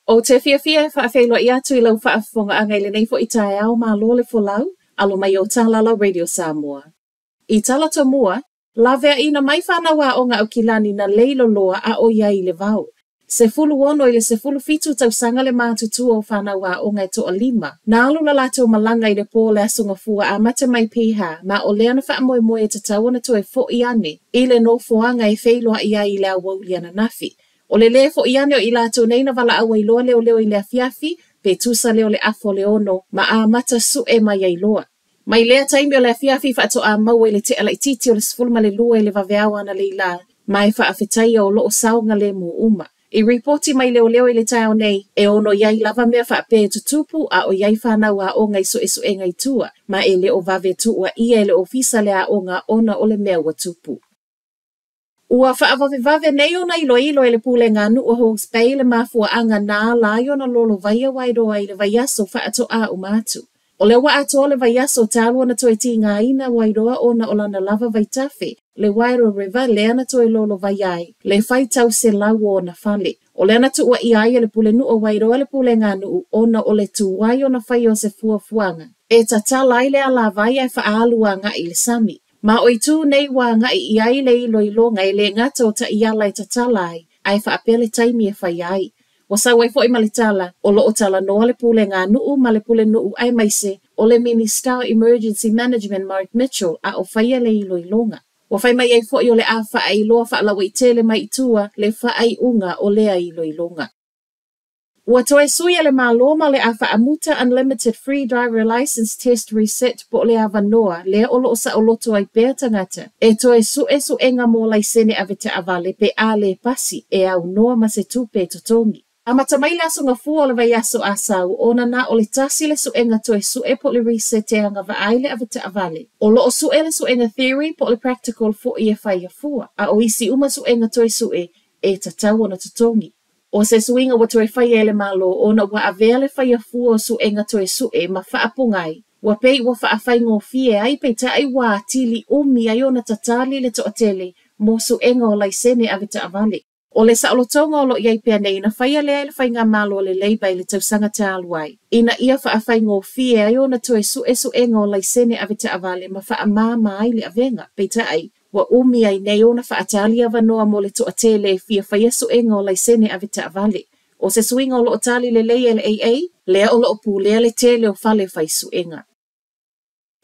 Ou te fiafia e faafeiloai atu i lau faafofogaaga i lenei foi taeao malo le folau, alo mai o tala lau Radio Samoa. I tala tomua, laveaiina mai fanau aoga Aukilani na lei loloa a o i ai i le vao. 16 i le 17 tausaga le matutua o fanau aoga e toalima. Na alu la latou malaga i le pō o le Aso Gafua amata mai Piha, ma o lea na faamoemoe e tatau ona toe fo'i ane i le nofoaga e feiloai ai i le aoauli ananafi. O le lē fo'i ane o i latou nei na valaau ai loa leoleo i le afiafi, pe tusa lea o le afa o le 6, ma amata su'e mai ai loa. Mai lea taimi o le afiafi faatoa maua i le tea laitiiti o le 12 i le vaveao analeila, ma e faafetaia o lo o saogalemu uma. I ripoti mai leoleo i le taeao nei, e ono i ai lava mea faapea e tutupu a o i ai fanau aoga i suesuega i tua, ma e le o vave tuuaia e le ofisa le aoga ona o le mea ua tupu. Ua faavavevave nei ona iloilo e le Pulega a Nuu o Hawke's Bay le mafuaaga na ala ai ona lolo vai a Wairoa i le vaiaso faatoa uma atu. O lea ua atoa le vaiaso talu ona toe tigaina Wairoa ona o lana lava vaitafe, le Wairoa River lea na toe lolo vai ai, le faitau selau o ona fale. O lea na tuuaia ai e le Pulenuu o Wairoa le Pulega a Nuu ona o le tuai ona faia o se fuafuaga e tatala ai le alavai ae faaalu agai i le sami. Ma o itu nei ua agai i ai le iloiloga e le gata o taiala e tatala ai, ae faapea le taimi e faia ai. Ua sau ai foi ma le tala, o lo o talanoa le Pulega a Nuu ma le Pulenuu aemaise o le Minista o Emergency Management Mark Mitchell a o faia le iloiloga. Ua fai mai ai foi o le a faailoa faalauaitele mai i tua le faaiuga o lea iloiloga. Ua toe sui e le Malo ma o le a faamuta Unlimited Free Driver Licence Test Resit po o le avanoa lea o lo o saoloto ai pea tagata e toe su'e suega mo laisene avetaavale pe a le pasi e aunoa ma se tupe e totogi. Amata mai le Aso Gafua o le vaiaso a sau ona na o le tasi le suega toe su'e po o le resit e agavaa ai le avetaavale. O lo o su'e le suega theory po o le practical foi e faia fua, a o isi uma suega toe su'e e tatau ona totogi. O se suiga ua toe faia e le Malo ona ua avea le faia fua o suega toe su'e ma faapogai, ua pei ua faafaigofie ai peitai ua atili umi ai ona tatali le toatele mo suega o laisene avetaavale. O le saolotoga o lo o i ai pea nei na faia lea e le Faigamalo a le Labour i le tausaga talu ai, ina ia faafaigofie ai ona toe suesuega o laisene avetaavale ma faamama ai le avega. Peitai, ua umi ai nei ona faatali avanoa mo le toatele e fia faia suega o laisene avetaavale. O se suiga o lo o tali lelei e le AA, lea o lo o pulea le tele o fale fai suega.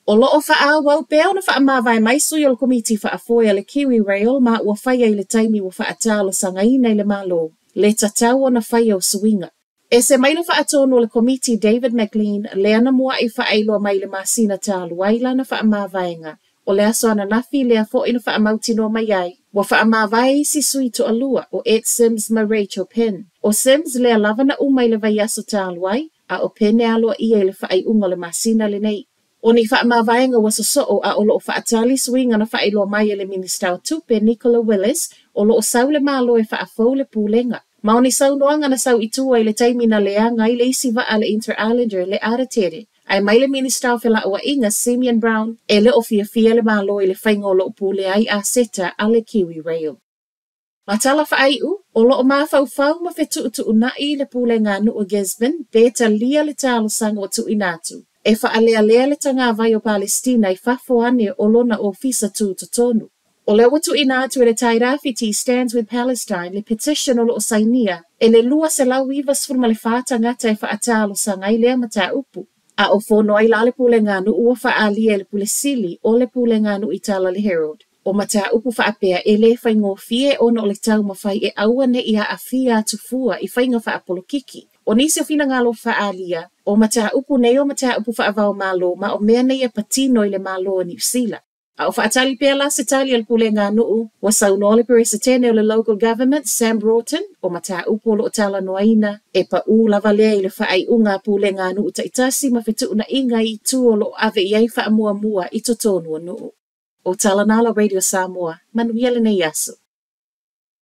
O lo o faaauau pea ona faamavae mai sui o le Komiti Faafoe a le Kiwi Rail ma ua faia i le taimi ua faatalosagaina i le Malo le tatau ona faia o suiga. Ese mai le faatonu o le Komiti David McLean lea na muai faailoa mai i le masina talu ai lana faamavaega o le aso ananafi lea foi na faamautinoa mai ai ua faamavae isi sui toalua o Ed Sims ma Rachel Penn. O Sims lea lava na uma i le vaiaso talu ai, a o Penn e aloaia i le faaiuga o le masina lenei. O ni faamavaega ua sosoo a o lo o faatali suiga na faailoa mai e le Minista o Tupe Nicola Willis o lo o sau le Malo e faafou le pulega. Ma o ni saunoaga na sau i tua i le taimi na leaga ai le isi vaa a le Interislander le Aratere. Ae mai le Minista o Felauaiga Simeon Brown e le o fiafia le Malo i le faiga o lo o pulea ai aseta a le Kiwi Rail. Ma tala faaiu, o lo o mafaufau ma fetuutuunai le Pulega a Nuu o Gisborne pe talia le talosaga ua tuuina atu e faalealea le tagavai o Palestina i fafo ane o lona ofisa tutotonu. O lea ua tuuina atu e le Tairāwhiti Stands with Palestine le petition o lo o sainia e le 294 tagata e faatalosaga ai lea mataupu. A o fono ai la le Pulega a Nuu ua faaalia e le Pule Sili o le Pulega a Nuu i tala le Herald. O mataupu faapea e le faigofie ona o le taumafai e aua ne i aafia atu fua i faiga faapolokiki. O nisi o finagalo faaalia, o mataupu nei o mataupu faava o Malo ma o mea nei e patino i le Malo o Niu Sila. A o faatali pea la se tali a le Pulega a Nuu, ua saunoa le Peresetene o le Local Government, Sam Broughton, o mataupu o lo o talanoaina, e paū lava lea i le faaiuga a Pulega a Nuu taitasi ma fetuunaiga i itu o lo o ave i ai faamuamua i totonu o nuu. O tala na a la Radio Samoa, manuia lenei aso.